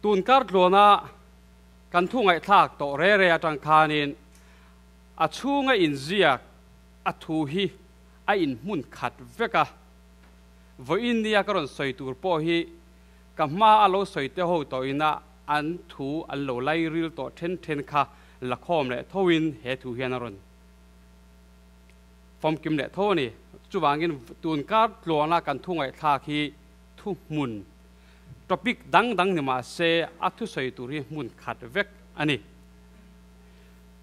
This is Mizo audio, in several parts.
Tun kar tluana kan thu ngaihthlak tawh re re atang khanin a chhunga inziak a thu hi a inhmun khat vek a. Vawiin nia ka rawn sawi tur pawh hi ka hma a lo sawi te ho tawhina an thu an lo lai ril tawh then then kha la khawm leh thoin he thu hian a rawn fawmkim leh tho a ni. Chuvangin tun kar tluana kan thu ngaihthlak hi thu hmun topic dang dang ni mah se a thusawi tur hi hmun khat vek a ni.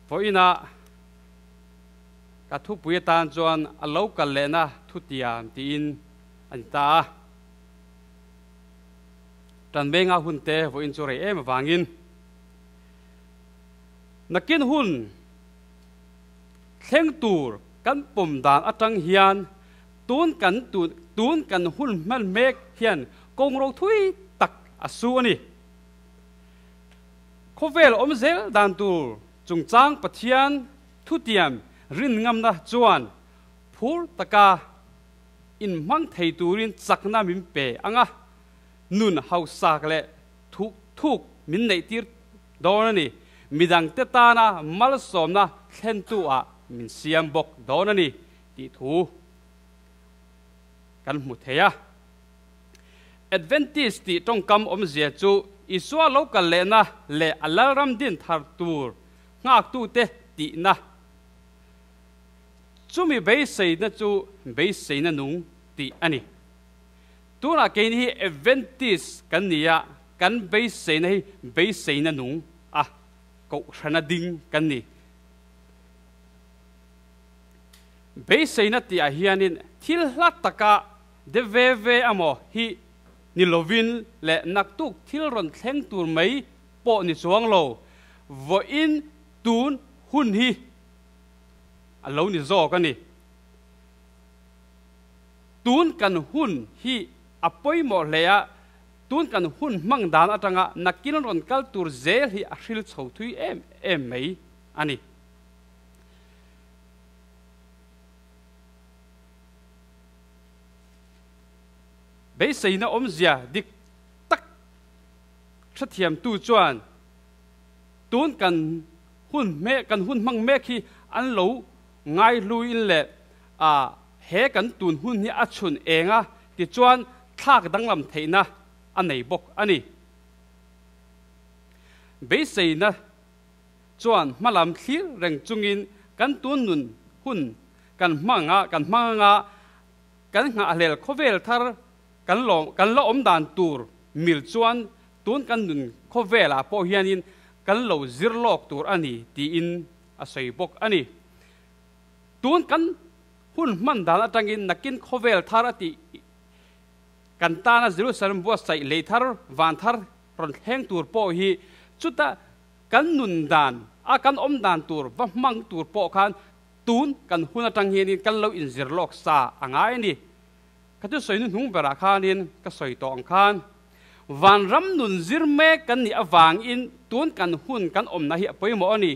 Vawiinah ka thupui atan chuan a lo kal lehna thutiam tiin a ni ta a. Tanvenga hun te vawiin chu rei em avangin nakin hun thleng tur kan pawm dan atang hian tun kan tun kan hun hman mek hian kawngro thui tak a su a ni. Khawvel awm zel dan tur chungchang Pathian thutiam rin ngamna chuan phur taka inhmang thei turin chakna min pe ang a, nun hausak leh thuk thuk min neihtir dawn a ni. Midangte tana malsawmna thlentu ah min siam bawk dawn a ni tih thu kan hmu thei a. Adventist tih tawngkam awmzia chu Isua lo kal lehna leh a Lalram din thar tur nghaktute tihna. Chumi beiseina chu beiseina nung tih a ni. Tunah keini hi Adventist kan ni a, kan beiseina hi beiseina nung a kohhrana ding kan ni. Beiseina tihah hianin thil hla taka de ve ve amaw hi ni lovin leh naktuk thil rawn thleng tur mai pawh ni chuang lo, vawiin tun hun hi a lo ni zawk a ni. Tun kan hun hi a pawimawh hle a, tun kan hun hmang dan atanga nakin rawn kal tur zel hi a hril chho thui em em mai a ni. Beiseina awmzia dik tak hrethiamtu chuan tun kan hun hme kan hun hmang mek hi an lo ngaihluin leh a he kan tun hun hi a chhun eng a tichuan thlak danglam theihna a nei bawk a ni. Beiseina chuan hmalam thlir reng chungin kan tun nun hun kan hmang a kan hmang anga kan nghahhlel khawvel thar kan lawm kan la awm dan tur mil chuan tun kan nun khawvelah pawh hianin kan lo zir lawk tur a ni tiin a sawi bawk a ni. Tun kan hun hman dan atangin nakin khawvel thar a tih kan tana Jerusalem buatsaih lei thar van thar rawn thleng tur pawh hi chuta kan nun dan a kan awm dan tur va hmang tur pawh khan tun kan hun atang hianin kan lo inzir lawk sa a ngai a ni. Ka chu sawi hnuhnung berah khanin ka sawi tawh ang khan vanram nun zir mek kan nih avangin tun kan hun kan awmna hi a pawimawh a ni.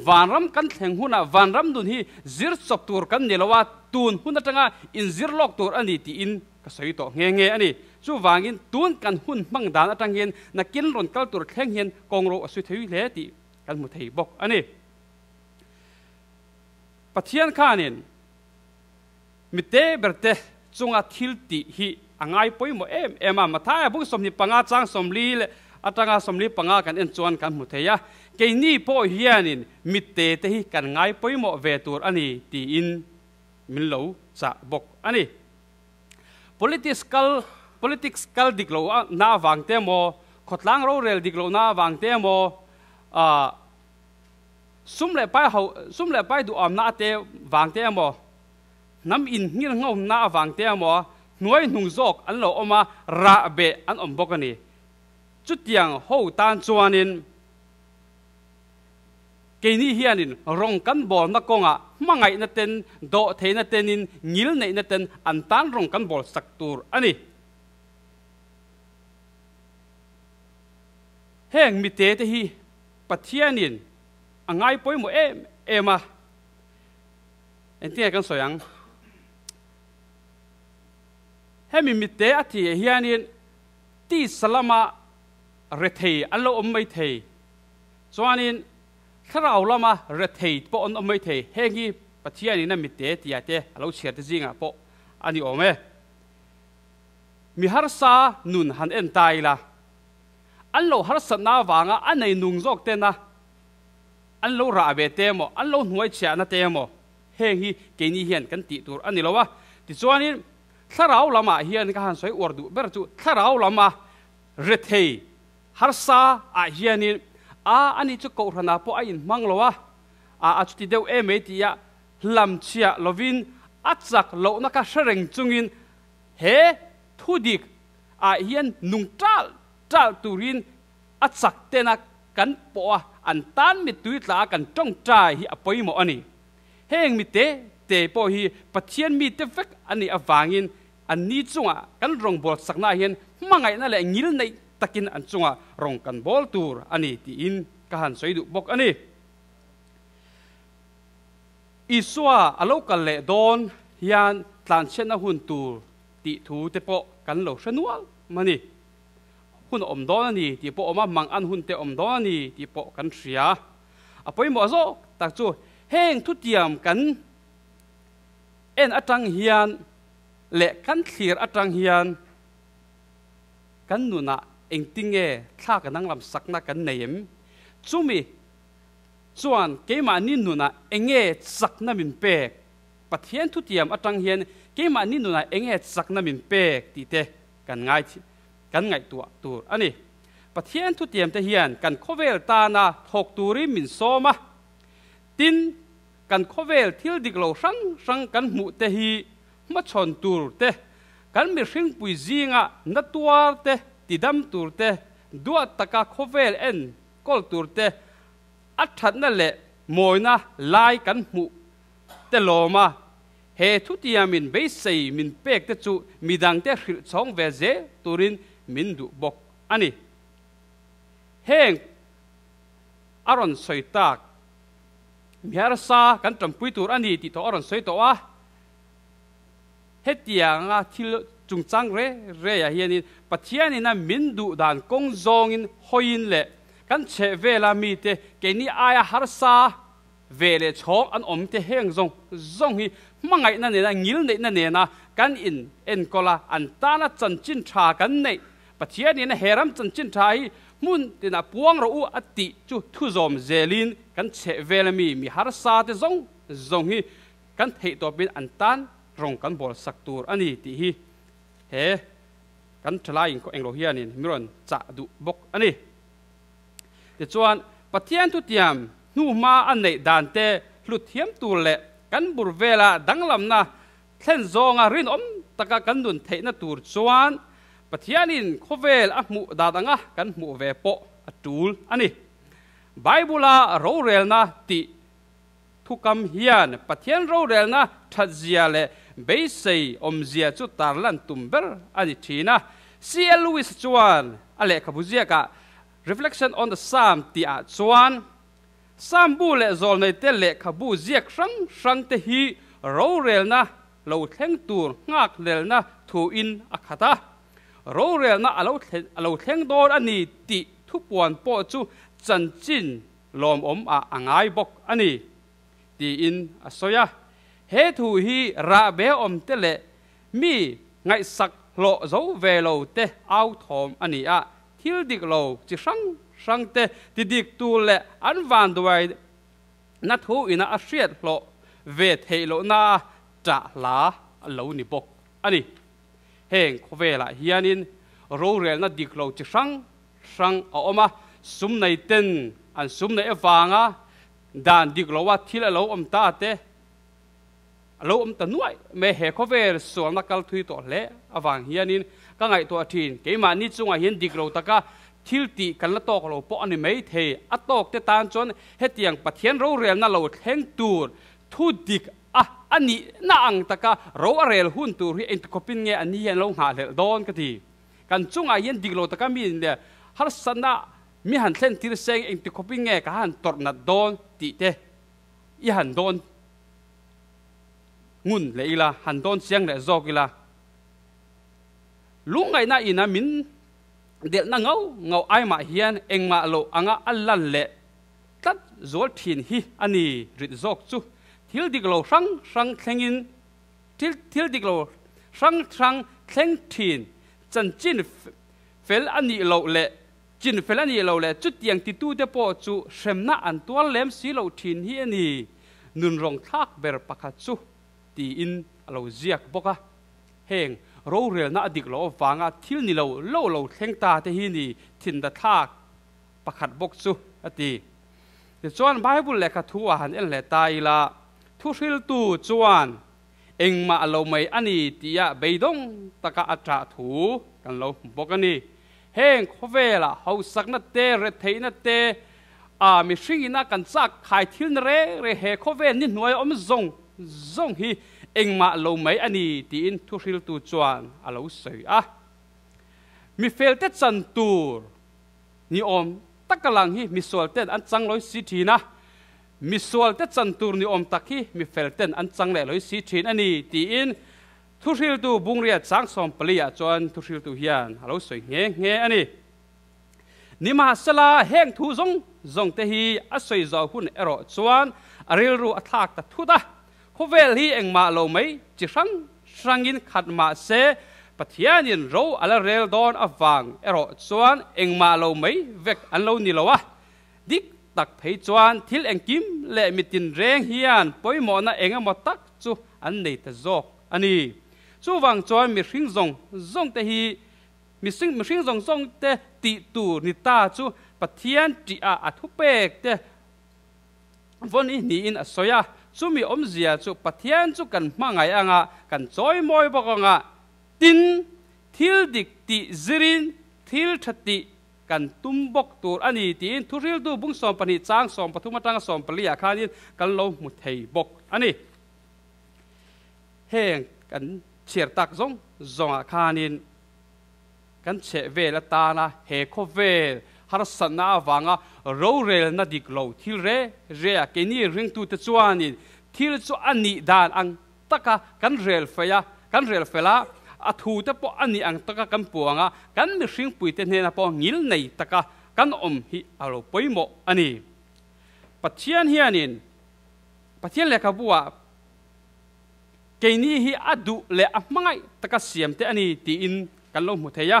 Vanram kan thleng hunah vanram nun hi zir chawp tur kan ni lo a, tun hun atanga inzir lawk tur a ni tiin ka sawi tawh nghe nghe a ni. Chuvangin tun kan hun hmang dan atang hian nakin rawn kal tur thleng hian kawngro a sawi thei hle tih kan hmu thei bawk a ni. Pathian khanin mite berte chunga thil tih hi a ngai pawimawh em em a. Mathaia bung 25 chang 40 leh atanga 45 kan en chuan kan hmu thei a. Keini pawh hianin mite te hi kan ngai pawimawh ve tur a ni tiin min lo chah bawk a ni. Politics kal politics kal dik lo na awang te emaw khawtlang rorel dik lo na awang te emaw a sum leh pai ho sum leh pai duh awmna ate wang te emaw nam in ngil ngawm na awang te emaw hnuai hnung zawk an lo awm a rah be an awm bawk a ni. Chutiang ho tan chuanin keini hianin rawng kan bawl na kawnga hmangaihna ten dawh theihna tenin ngil neihna ten an tan rawng kan bawl sak tur a ni. Heng mite te hi Pathianin a ngai pawimawh em em a. Engtinge kan sawi ang? Hemi mite a ti hianin ti salama Rethei an lo awm mai thei. Chuanin thlarau lama rethei pawh an awm mai thei. Heng hi Pathianin a mitte tia te a lo chhiar te zingah pawh a ni awm e. Mi harsa nun han en ta ila, an lo harsatna avanga a nei nung zawk tena an lo rah ve te emaw, an lo hnuai chhiahna te emaw, heng hi keini hian kan tih tur a ni lo a. Tichuanin thlarau lamah hian ka han sawi uar duh ber chu thlarau lama Rethei harsa ah hianin a ani chu kohhranah pawh a inhmang lo a, a a chuti deuh em mai tia hlamchhiah lovin a chak lohna kha hre reng chungin he thudik ah hian nung ṭalh ṭalh turin a chak tena kan pawh a, an tan mittui tla a kan ṭawngṭai hi a pawimawh a ni. Heng mite te pawh hi Pathian mite vek a nih avangin Anni chungah kan rawngbâwl saknaah hian hmangaihna leh ngil neih takin an chungah rawng kan bâwl tur a ni tiin ka han sawi duh bawk a ni. Isua a lo kal leh dawn hian tlanchhiatna hun tur tih thu te pawh kan lo hre nual a ni. Hun a awm dawn a ni tih pawh a awm a, mang an hun te a awm dawn a ni tih pawh kan hria. A pawimawh zawk tak chu heng thutiam kan en atang hian leh kan thlir atang hian kan nunah engtinge thla ka danglam sakna kan nei em? Chumi chuan keimahni nunah enge chakna min pek? Pathian thutiam atang hian keimahni nunah enge chakna min pek tih te kan ngai kan ngaihtuah tur a ni. Pathian thutiam te hian kan khawvel tana thawk turin min sawm a, tin Kan khawvel thil dik lo hrang hrang kan hmuh te hi hmachhawn tur te, kan mihringpui zinga na tuar te, tidam tur te, duat taka khawvel en kawl tur te, a thatna leh mawina lai kan hmuh te lawm a, he thutiamin beisei min pek te chu midangte hrilh chhawng ve zel turin min duh bawk a ni. Heng a rawn sawi tak. Mi harsa kan tanpui tur a ni tih tawh a rawn sawi tawh a, hetianga thil chungchang re reah hianin Pathianin a min duh dan kawng zawngin hawiin leh kan chheh vela mite keini aia harsa ve leh chhawng an awm te heng zawng zawng hi hmangaihna nena ngil neihna nena kan in enkawl a, an tana chanchin tha kan neih Pathianin a he ram chanchin tha hi hmun tinah puang rawh u a tih chu thuzawm zelin kan chheh vel ami mi harsa te zawng zawng hi kan theih tawpin an tan rawng kan bawl sak tur a ni tih hi he kan thalai in englo hianin mi rawn chah duh bawk a ni. Tichuan, Pathian thutiam hnuhma a neih dan te hlut thiam tur leh kan bur vela danglamna Thlen zawnga rinawm taka kan nun theihna tur chuan Pathianin khawvel a hmuh dan anga kan hmuh ve pawh a tul a ni. Bible-a rorelna tih thukam hian Pathian rorelna thatzia leh beisei awmzia chu tarlan tum ber a ni thin a. CL. Lewis chuan a lehkhabu ziakah Reflection on the Psalm tihah chuan, Psalm bu leh zawlneite lehkhabu ziak hrang hrangte hi rorelna lo thleng tur nghakhlelna thuin a khat a. Rorelna a lo a lo thleng dawn a ni tih thupuan pawh chu chanchin lawmawm ah a ngai bawk a ni, tiin a sawi a. He thu hi rahbe awmte leh mi ngaihsak hlawh zo ve lo te au thawm a ni a, Thil dik lo chi hrang hrang te ti dik tur leh an vanduai na thu ina a hriat hlawh ve theih loh na a ṭah hla a lo ni bawk a ni. Heng khawvelah hianin rorelna dik lo chi hrang hrang a awm a, sum nei ten an sum neih avanga dan dik loa thil a lo awm ta te, A lo awm ta nuaih mai, he khawvel sualna kal thui tawh hle avang hianin ka ngaihtuah thin. Keimahni chungah hian dik lo taka thil tih kan la tawk lo pawh a ni mai thei. A tawk te tan chuan hetiang Pathian rorelna lo thleng tur thu dik a a nihna ang taka ro a rel hun tur hi engtikhawpin nge an ni hian lo nghahhlelh dawn ka ti. Kan chungah hian dik lo taka mi leh harsatna mi han thlen tir seng engtikhawpin nge ka han tawrh nat dawn tih te i han dawn. Ngun leh ila, han dawn chiang leh zawk ila. Lungngaihna ina min Delhna ngau ngau ai mah hian engmah lo anga a lan leh tlat zual thin hi a ni rit zawk chu. Thil dik lo hrang hrang thlengin thil thil dik lo hrang hrang thleng thin chanchin fel a nih loh leh chin fel a nih loh leh chutiang titute pawh chu hremna an tuar lem si loh thin hi a ni nunrawng thlak ber pakhat chu tiin a lo ziak bawk a. Heng rorelna a dik loh avanga thil ni lo lo lo thleng ta te hi ni thindathlak pakhat bawk chu a ti. Tichuan Bible lehkha thu ah han en leh ta ila, thuhriltu chuan engmah lo mai a ni tia beidawng taka a ṭah thu kan lo hmu bawk a ni. Heng khawvelah hausakna te, retheihna te, a mihring ina kan chak khai thil na reng reng he khawvel ni hnuai awm zawng zawng hi engmah lo mai a ni tiin thuhriltu chuan a lo sawi a. Mifelte chan tur ni awm taka lang hi misualten an chang lawi si thin a, misualte chan tur ni awm tak hi mifelten an chang leh lawi si thin a ni tiin thuhriltu Bungria chang 14 ah chuan thuhriltu hian a lo sawi nghe nghe a ni. Nimahsela, heng thu zawng zawng te hi a sawi zawh hun erawh chuan a rilru a thlak ta thut a. Khawvel hi engmah lo mai chi hrang hrangin khat mah se, Pathianin ro a la rel dawn avang erawh chuan engmah lo mai vek an lo ni lo a. Dik tak phei chuan thil engkim leh mitin reng hian pawimawhna eng emaw tak chu an nei ta zawk a ni. Chuvang chuan mihring zawng zawng te hi Mihring mihring zawng zawng te tih tur ni ta chu Pathian tih ah a thupek te vawn i niin a sawi a. Chumi awmzia chu Pathian chu kan hmangaih anga kan chawi mawi bawk anga tin thil dik tih zirin thil tha tih kan tum bawk tur a ni tiin thuhriltu bung 12 chang 13 atanga 14 ah khanin kan lo hmu thei bawk a ni. Heng kan chhiar tak zawng zawngah khanin kan chheh vel atana he khawvel harsatna avanga rorelna dik lo thil re re a keini ringtute chuanin thil chu a nih dan ang taka kan rel fei a, kan rel fel a, a thute pawh a nih ang taka kan puang a, kan mihringpuite hnenah pawh ngil nei taka kan awm hi a lo pawimawh a ni. Pathian hianin Pathian lehkhabu-ah Keini hi a duh leh a hmangaih taka siam te a ni tiin kan lo hmu thei a.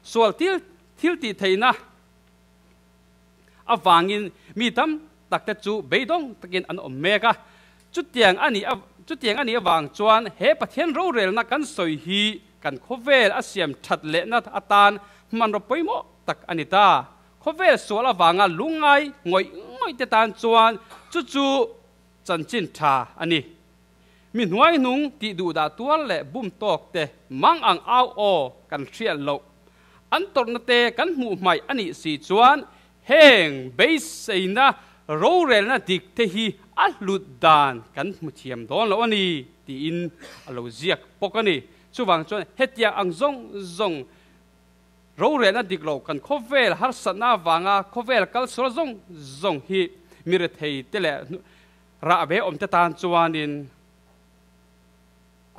Sual thil thil tih theihna avangin mi tam tak te chu beidawng takin an awm mek a. Chutiang a nih chutiang a nih avang chuan he Pathian rorelna kan sawi hi kan khawvel a siam that lehna atan hmanraw pawimawh tak a ni ta. Khawvel sual avanga lungngai ngawih ngawih te tan chuan chu chu chanchin tha a ni. Mi hnuai hnung tih duh dah tuar leh bum tawk te mang ang au aw kan hriat loh. An tawrhna te kan hmuh hmaih a nih si chuan heng beiseina rorelna dik te hi a hlut dan kan hmu thiam dawn lo a ni tiin a lo ziak bawk a ni. Chuvang chuan hetiang ang zawng zawng rorelna dik lo kan khawvel harsatna avanga khawvel kalsual zawng zawng hi mi rethei te leh Rah ve awm te tan chuanin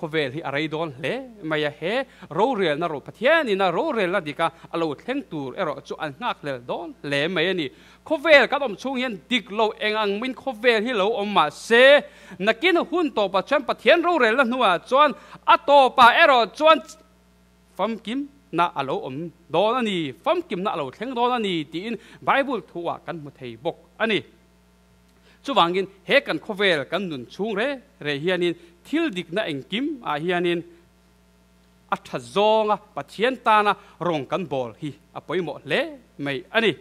khawvel hi a rei dawn hle mai a, he rorelna ro Pathianin a rorelna dika a lo thleng tur erawh chu an nghakhlel dawn hle mai a ni. Khawvel kan awm chhung hian dik lo eng ang min khawvel hi lo awm mah se, nakin hun tawpah chuan Pathian rorelna hnuah chuan a tawpah erawh chuan famkimna a lo awm dawn a ni, famkimna a lo thleng dawn a ni tiin Bible thuah kan hmu thei bawk a ni. Chuvangin he kan khawvel kan nun chhung re re hianin thil dikna engkim ah hianin a tha zawnga Pathian tana rawng kan bawl hi a pawimawh hle mai a ni.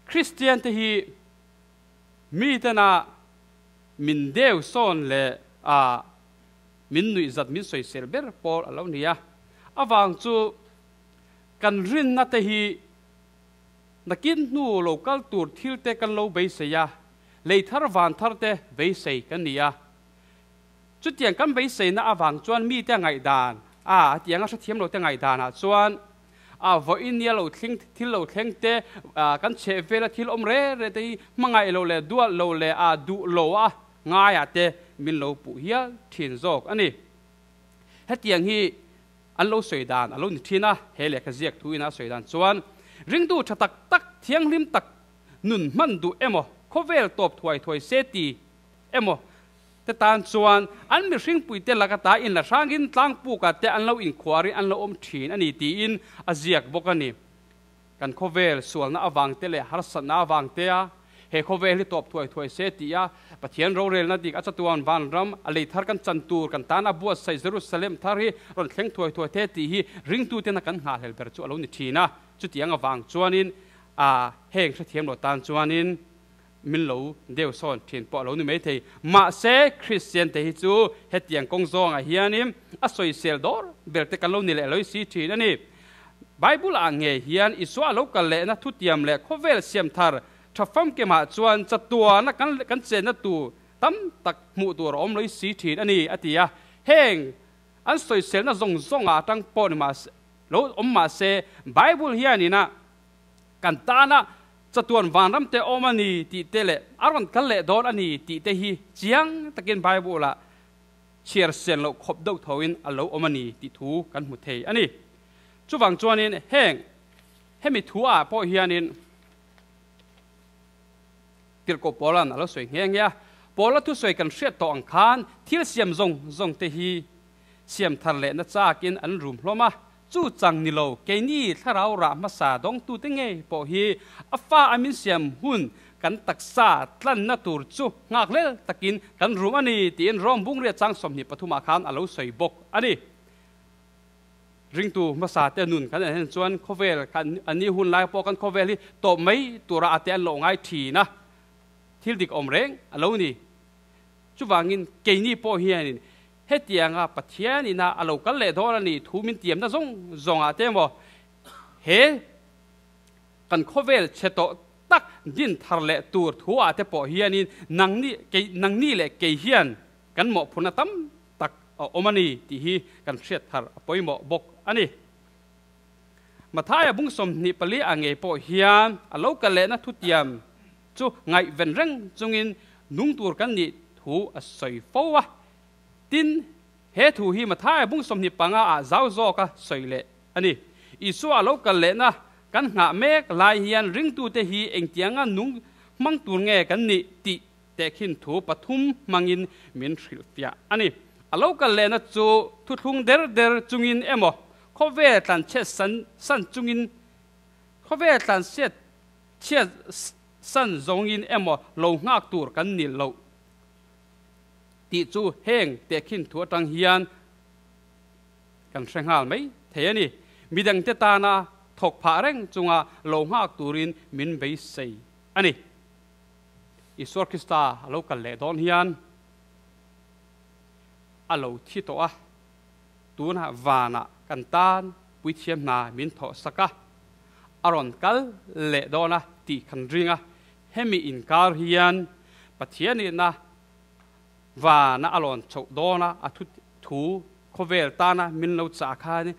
Kristian te hi mi tena min deu sawn leh a min nuihzat min sawisel ber pawl a lo ni a, avang chu kan rinna te hi Nakin hnu lo kal tur thil te kan lo beisei a, lei thar van thar te beisei kan ni a. Chutiang kan beiseina avang chuan mite ngaihdan a, tiang a hrethiam lo te ngaihdan ah chuan a vawiin nia lo thleng thil lo thleng te, kan chheh vela thil awm re re te hi hmangaih lo leh duat lo leh a duh lo a ngaiah te min lo puh hial thin zawk a ni. Hetiang hi. an lo sawi dan a lo ni thin a, he lehkha ziak thu ina a sawi dan chuan ringtu tha tak tak thianghlim tak nun hman duh emaw khawvel tawp thuai thuai se ti emaw te tan chuan an mihring puite laka ta inla hrangin tlangpuka te an lo inkhuarin an lo awm thin a ni tiin a ziak bawk a ni. Kan khawvel sualna avang te leh harsatna avang te a he khawvel hi tawp thuai thuai se tih a Pathian rorelna dik a chatuan vanram a lei thar kan chan tur kan tana buatsaih Jerusalem thar hi rawn thleng thuai thuai the tih hi ringtutena kan nghahhlel ber chu a lo ni thin a. Chutiang avang chuanin a heng hrethiam lo tan chuanin min lo deu sawn thin pawh a lo ni maithei. Mahse Kristian te hi chu hetiang kawng zawngah hianin a sawisel dawr ber te kan lo ni leh loi si thin a ni. Bible ah ngei hian Isua a lo kal lehna thutiam leh khawvel siam thar tha famkimah chuan chatuana kan kan chenna tur tam tak hmuh tur a awm loi si thin a ni a ti a. Heng an sawiselna zawng zawngah atang pawh ni mahse lo awm mahse Bible hianin a kan tana chatuan vanram te awm a ni tih te leh a rawn kal leh dawn a ni tih te hi chiang takin Bible ah chhiar sen loh khawp deuh thoin a lo awm a ni tih thu kan hmu thei a ni. Chuvang chuanin heng hemi thu ah pawh hianin Tirhkoh Paula'n a lo sawi nghe nghe a, Paula thusawi kan hriat tawh ang khan thil siam zawng zawng te hi siam thar lehna chakin an rum hlawm a, chu chang ni lo keini thlarau rah hmasa dawngtute ngei pawh hi a fa a min siam hun kan taksa tlanna tur chu nghakhlel takin kan rum a ni tiin Rom Bungria chang 23 ah khan a lo sawi bawk a ni. Ringtu hmasa te nun kan en hen chuan khawvel kan an ni hun lai pawh kan khawvel hi tawp mai tura a te an lo ngai thin a, thil dik awm reng a lo ni. Chuvangin keini pawh hianin hetianga Pathian ina a lo kal leh dawn a ni thu min tiamna zawng zawngah te emaw he kan khawvel chhe tawh tak din thar leh tur thu ah te pawh hianin nangni kei nangni leh kei hian kan mawhphurhna tam tak a awm a ni tih hi kan hriat thar a pawimawh bawk a ni. Mathaia bung 24 ah ngei pawh hian a lo kal lehna thutiam chu ngaihven reng chungin nung tur kan nih thu a sawi fo a. Tin, he thu hi Mathaia bung 25 ah zau zawk a sawi leh a ni. Isua a lo kal lehna kan nghah mek lai hian ringtute hi engtianga nung hmang tur nge kan nih tih tehkhin thu pathum hmangin min hrilhfiah a ni. A lo kal lehna chu thuthlung der der chungin emaw, khawvel tlanchhiat san san chungin, khawvel tlanchhiat chhiat san zawngin emaw lo nghak tur kan ni loh tih chu heng tehkhin thu atang hian kan hre nghal mai thei a ni. Midangte tana thawk phah reng chunga lo nghak turin min beisei a ni. Isua Krista a lo kal leh dawn hian a lo thi tawh a, tunah vanah kan tan puithiam hna min thawh sak a, a rawn kal leh dawn a tih kan ring a, hemi inkar hian Pathianina vana a lawn chhoh dawn a, a thu khawvel tana min lo chah khan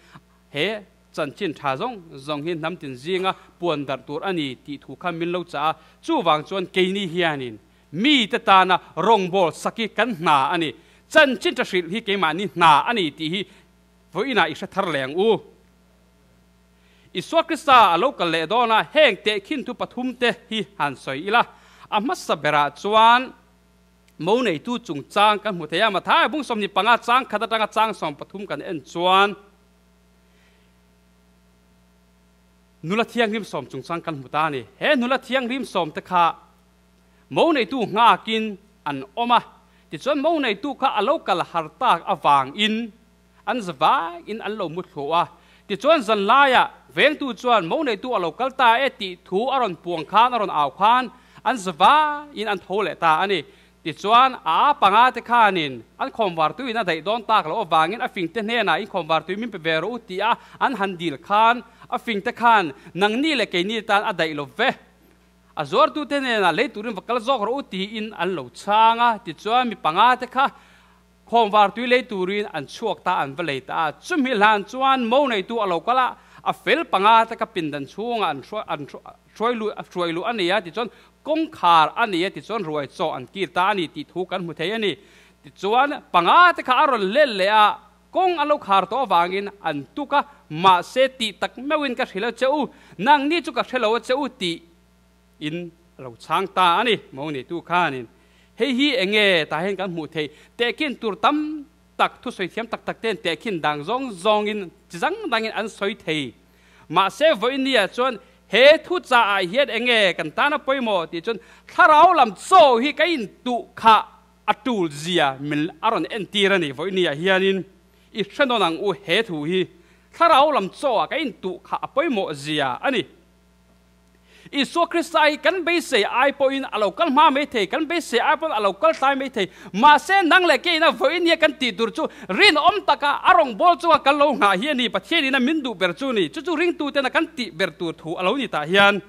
he Chanchin tha zawng zawng hi hnam tin zinga puan darh tur a ni tih thu kha min lo chah a, chuvang chuan keini hianin mite tana rawngbâwl sak hi kan hna a ni. Chanchin tha hrilh hi keimahni hna a ni tih hi vawiinah i hre thar leh ang u. Isua Krista a lo kal leh dawn a, heng tehkhin thu pathumte hi han sawi ila, a hmasa berah chuan mo neitu chungchang kan hmu thei a, Matthai bung 25 chang khat atanga chang 13 kan en chuan, Nula thianghlim sawm chungchang kan hmu ta a ni. He nula thianghlim sawm te kha mo neitu nghakin an awm a, tichuan mo neitu kha a lo kal har tak avangin an zavaiin an lo mu thlu a. Tichuan zanlaiah vengtu chuan mo neitu a lo kal ta e tih thu a rawn puang khan, a rawn au khan an zavaiin an tho leh ta a ni. Tichuan, a panga te khanin an khawmvar tuin a daih dawn tak loh avangin a fingte hnenah in khawmvar tui min pe ve rawh u tih a an han dil khan a fingte khan nangni leh keini tan a daih lo ve. A zuartute hnenah lei turin va kal zawk rawh u tiin an lo chhang a. Tichuan, mi panga te kha khawmvar tui lei turin an chhuak ta an va lei ta a. Chumi hlan chuan mo neitu a lo kal a, a fel panga te kha pindan chhungah an hruai luh a ni a. Tichuan, Kawngkhar a ni a tichuan ruai chaw an kir ta a ni tih thu kan hmu thei a ni. Tichuan panga te kha a rawn let leh a, Kawng an lo khar tawh avangin an tuk a, mahse tih tak meuhin ka hrilh a che u, nangni chu ka hre lo a che u tih in a lo chhang ta a ni. Mo neitu khanin hei hi eng nge tah hian kan hmuh theih? Tehkhin tur tam tak, thusawi thiam tak tak ten tehkhin dang zawng zawngin chi dang dangin an sawi thei. Mahse vawinia chuan he thu chaah hian eng nge kan tana pawimawh tih chuan thlarau lam chaw hi ka intuh khah a tul zia min a rawn entir a ni. Vawinia hianin i hre nawn ang u he thu hi thlarau lam chaw ah ka intuh khah a pawimawh zia a ni. Isua Krista hi kan beisei ai pawhin a lo kal hma mai thei, kan beisei ai pawhin a lo kal tlai mai thei. Mahse, nang leh keiin a vawiin nia kan tih tur chu rinawm taka a rawngbâwl chunga kan lo nghah hi a ni. Pathianin a min duh ber chu a ni. Chu chu ringtuten a kan tih ber tur thu a lo ni tah hian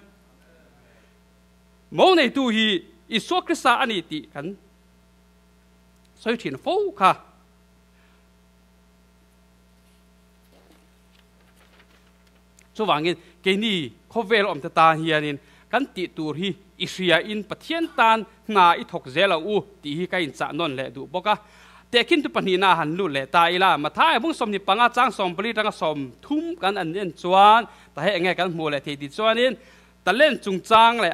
mo neitu hi Isua Krista a ni tih kan sawi thin fo kha. Chuvangin keini khawvel awmte tan hianin kan tih tur hi i hriain Pathian tan hna i thawk zel ang u tih hi ka inchah nawn leh duh bawk a. Tehkhintu pahnihna han lut leh ta ila, Matthai bung 25 chang 14 atanga 30 kan an en chuan ta hei enge kan hmuh leh thei tih chuanin talent chungchang leh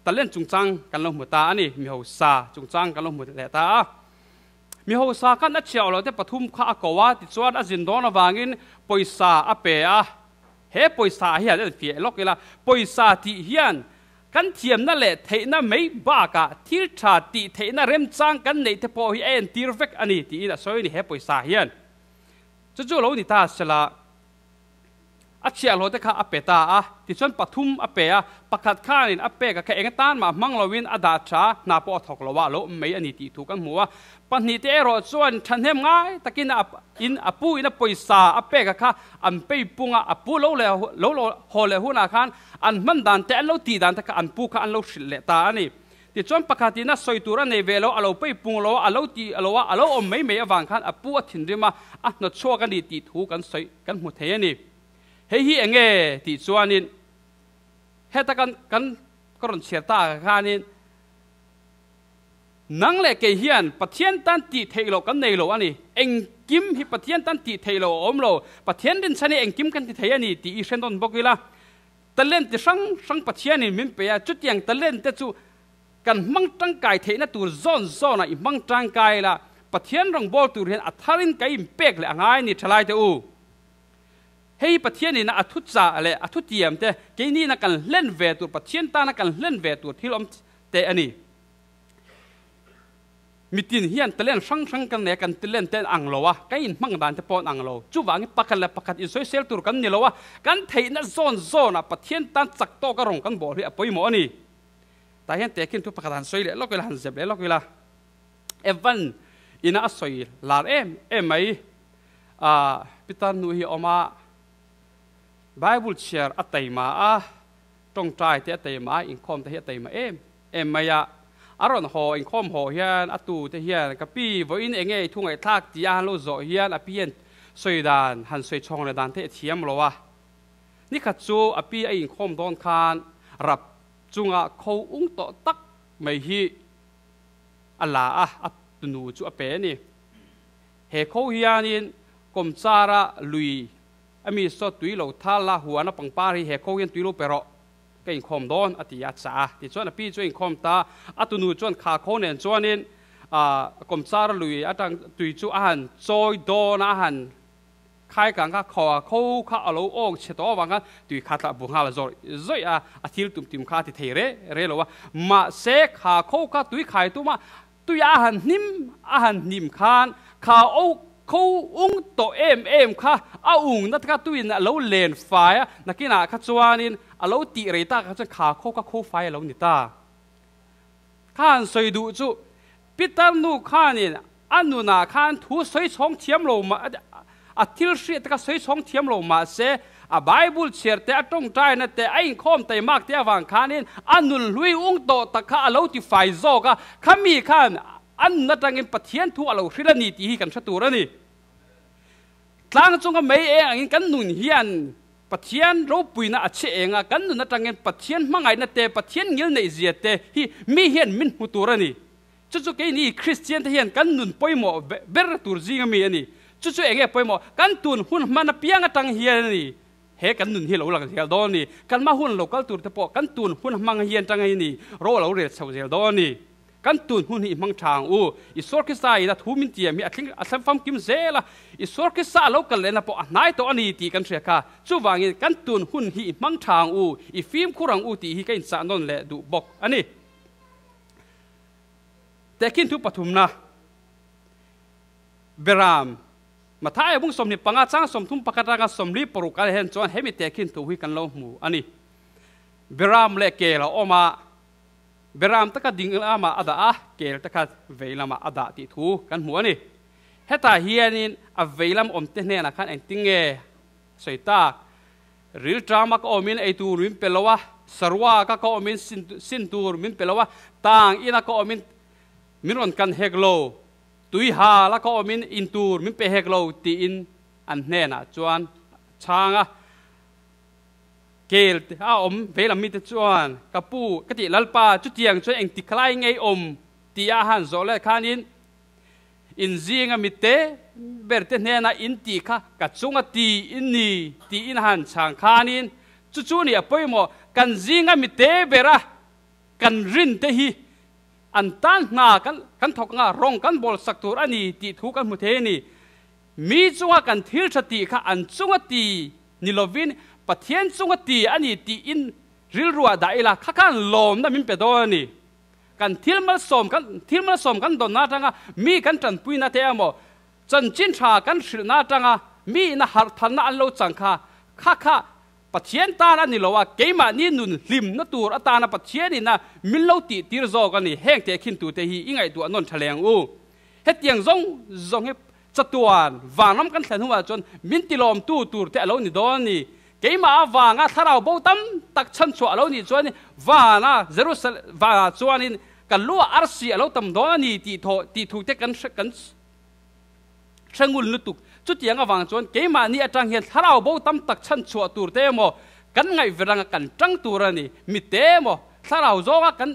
talent chungchang kan lo hmu ta a ni, mihausa chungchang kan lo hmu leh ta a. Mi hausa khan a chhiah loh te pathum kha a ko a, tichuan a zin dawn avangin pawisa a pe a. He pawisa hian en fiah lawk ila, pawisa tih hian kan thiamna leh theihna mai bakah thil tha tih theihna remchang kan neih te pawh hi a entir vek a ni tiin a sawi a ni he pawisa hian. Chu chu lo ni ta sela. A chhiahhlawh te kha a pe ta a, tichuan pathum a pe a, pakhat khanin a pek a kha eng atan mah hmang loin a dah tha, hna pawh a thawk lo a, a lo awm mai a ni tih thu kan hmu a. Pahnih te erawh chuan thahnem ngai takin a in a pu in a pawisa a pek a kha an pei pung a, a pu lo leh lo haw leh hunah khan an hman dan te an lo tih dan te kha an pu kha an lo hrilh leh ta a ni. Tichuan pakhatin a sawi tur a nei ve lo, a lo pei pung lo a, a lo ti lo a, a lo awm mai mai avang khan a pu a thinrim a, a hnawt chhuak a ni tih thu kan sawi kan hmu thei a ni. Hei hi eng nge tih chuanin heta kan kan ka rawn chhiar ta ah khanin nang leh kei hian Pathian tan tih theih loh kan nei lo a ni. Engkim hi Pathian tan tih theih loh a awm lo. Pathian rinchhan hi engkim kan ti thei a ni tih i hre nawn bawk ila. Talent ti hrang hrang Pathianin min pe a, chutiang talent te chu kan hmang tangkai theihna tur zawn zawnah i hmang tangkai la, Pathian rawngbâwl tur hian a tharin ka inpek leh a ngai ni thalai te u. Hei Pathianin a thu chah leh a thu tiam te keinina kan hlen ve tur, Pathian tana kan hlen ve tur thil awm te a ni. Mitin hian talent hrang hrang kan nei a, kan talent te an ang lo a, kan inhmang dan te pawh an ang lo. Chuvangin pakhat leh pakhat insawisel tur kan ni lo a, kan theihna zawn zawnah Pathian tan chak tawka rawng kan bawh hi a pawimawh a ni. Tah hian tehkhin thu pakhat han sawi leh lawk ila, han zep leh lawk ila. Evan ina a sawi lar em em mai. Ah, Peter nu hi a awm a, Bible chhiar a taima a, tawngtai te a taima a, inkhawm te hi a taima em em mai a. A rawn haw inkhawm haw hian a tu te hian ka pi vawiin eng nge i thu ngaihthlak tih a han lo zawh hian a pi hian sawi dan han sawi chhawng leh dan te a thiam lo a. Nikhat chu a pi a inkhawm dawn khan rap chunga kho ung tawh tak mai hi a la a, a tunu chu a pe a ni. He kho hianin kawmchara lui a mi saw tui lo thal la huana pangpar hi he kho hian tui lo pe rawh. Ka inkhawm dawn a ti a chah a. Tichuan a pi chu a inkhawm ta. A tunu chuan kha kho nen chuanin kawmchar lui atang tui chu a han chawi dawn a, a han khai kang kha kho a, kho kha a lo awng chhe tawh avang khan tui kha tla bu nghal a zawih zawih a, a thil tum tim kha a ti thei re re lo a. Mahse kha kho kha tui khai tum a, Tui a han hnim a han hnim khan kha o kho ung tawh em em kha a ung na kha tuiin a lo len fai a, nakinah kha chuanin a lo tih rei tak ah chuan kha kho kha kho fai a lo ni ta. Kha han sawi duh chu Peter nu khanin a nunah khan thu sawi chhawng thiam lo mah a thil hriat te kha sawi chhawng thiam lo mah se a Bible chhiar te, a tawngtaina te, a inkhawm taimak te avang khanin a nun hlui ung tawh tak kha a lo ti fai zawk a, khami khan a nun atangin Pathian thu a lo hrilh a ni tih hi kan hre tur a ni. Tlang chunga mei eng angin kan nun hian Pathian ropuina a chhe eng a, kan nun atangin Pathian hmangaihna te, Pathian ngilneih zia te hi mi hian min hmu tur a ni. Chu chu keini Kristian te hian kan nun pawimawh ber tur zinga mi a ni. Chu chu enge pawimawh? Kan tun hun hman apiang atang hian a ni he kan nun hi lo lang zel dawn a ni. Kan hma hun lo kal tur te pawh kan tun hun hmang hian tang a ni ro a lo rel chho zel dawn a ni. Kan tun hun hi i hmang tha ang u. Isua Krista in a thu min tiam hi a thleng a thleng famkim zel a. Isua Krista a lo kal lehna pawh a hnai tawh a ni tih kan hria kha. Chuvangin kan tun hun hi i hmang tha ang u, i fimkhur ang u tih hi ka inchah nawn leh duh bawk a ni. Tehkhin thu pathumna, Beram, Matthai bung 25 chang 31 atanga 46 ah hian chuan hemi tehkhin thu hi kan lo hmu a ni. Beram leh kel a awm a, Beram taka ding lamah a dah a, kel taka vei lamah a dah tih thu kan hmu a ni. Hetah hianin a vei lam awmte hnenah khan engtin nge sawi tak? Rilṭama ka awmin ei tur min pe lo a, saruaka ka awmin sin tur min pe lo a, tang ina ka awmin min rawn kan hek lo, tui hala ka awmin in tur min pe hek lo tiin an hnenah chuan a chhang a. Kel a awm vei lam mite chuan, Ka pu, ka tih Lalpa, chutiang chuan engti khalai ngei awm? tia a han zawh leh khanin, In zinga mite berte hnena in tih kha ka chunga ti in ni tiin a han chhang khanin, Chu chu nih a pawimawh, kan zinga mite bera kan rinte hi an tan hna kan thawk anga rawng kan bawl sak tur a ni tih thu kan hmu thei a ni. Mi chunga kan thil tha tih kha an chunga ti ni lovin Pathian chunga ti a ni tiin rilruah dah ila kha khan lawmna min pe dawn a ni. Kan thil malsawm kan thil malsawm kan dawnna atanga mi kan tanpuina te emaw chanchin tha kan hrilhna atanga mi ina harh thanna an lo chang kha kha kha Pathian tan a ni lo a, keimahni nun hlimna tur atana Pathian ina min lo tih tir zawk a ni. Heng tehkhin tute hi i ngaihtuah nawn tha leng u. Hetiang zawng zawng hi chatuan vanram kan thlen hunah chuan min tilawmtu tur te a lo ni dawn a ni. Keimah avanga thlarau bo tam tak chhanchhuah a lo nih chuan vana Jerusalem vanah chuanin kan lu ah arsi a lo tam dawn a ni tih thaw tih thu te kan hre kan hre ngul lutuk. Chutiang avang chuan keimahni atang hian thlarau bo tam tak chhanchhuah tur te emaw kan ngaihver anga kan tang tur a ni. Mite emaw thlarau zawnga kan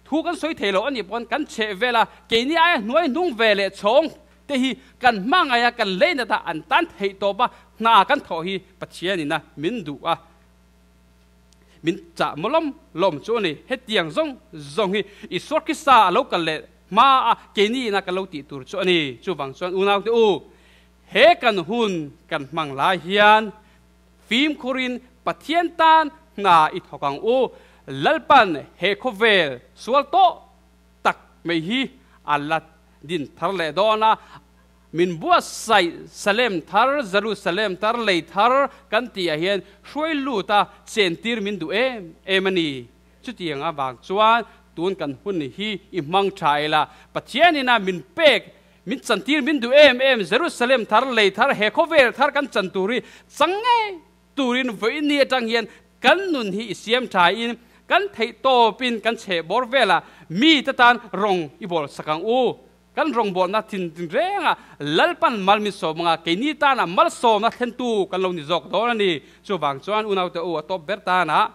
Thu kan sawi thei lo a nih pawn kan chheh vel a, keini aia hnuai hnung ve leh chhawng te hi kan hmangaih a, kan lei nat a, an tan theih tawp a, hna kan thawh hi Pathianin a min duh a, min chah maw lawm lawm chu a ni. Hetiang zawng zawng hi Isua Krista a lo kal leh hma a keini ina kan lo tih tur chu a ni. Chuvang chuan unaute u, he kan hun kan hmang lai hian Fimkhurin Pathian tan hna i thawk ang u. Lalpan he khawvel sual tawh tak mai hi a la din thar leh dawn a, min buatsaih Salem thar, Jerusalem thar, lei thar kan tihah hian hruai lut a chentir min duh em em a ni. Chutiang avang chuan tun kan hun hi i hmang tha ila, Pathianina min pek Min chantir min duh em em, Jerusalem thar, lei thar, he khawvel thar kan chan tur hi chang ngei turin vawiin atang hian kan nun hi i siam tha in kan theih tawpin kan chheh bawr velah mite tan rawng i bawl sak ang u. Kan rawngbawlna thin rengah Lalpan mal min sawm anga keini tana malsawmna thlentu kan lo ni zawk dawn a ni. Chuvang chuan unaute u a tawp ber tanah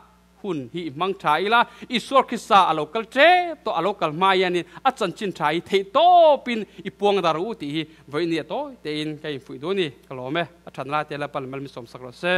Hun hi i hmang tha ila, Isua Krista a lo kal tep tawh, a lo kal hma hianin a chanchin tha hi theih tawpin i puang dar u tih hi vawiin ni a tawi tein ka infuih duh a ni. Ka lawm e, a thatna lai te Lalpa leh Malmisawm sak rawh se.